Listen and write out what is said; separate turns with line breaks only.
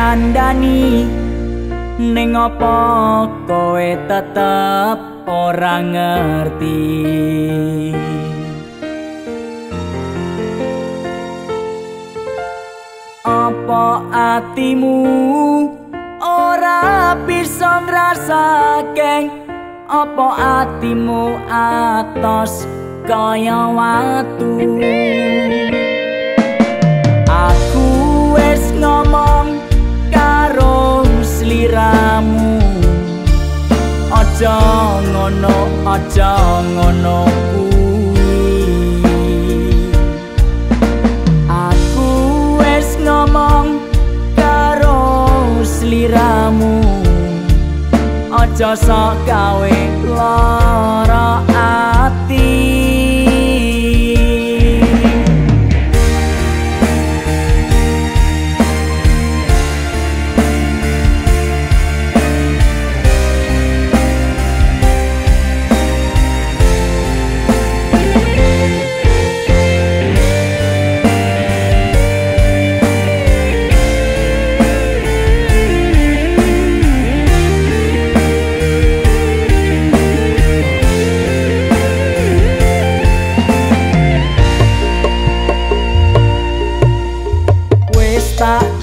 kandhani, ning apa kowe tetep ora ngerti? Apa atimu ora bisa ngrasake? Apa atimu atos kaya watu? Aku wis ngomong karo sliramu, aja ngono, aja ngono kuwi. Aku wis ngomong karo sliramu, aja sok gawe lara ati. Tak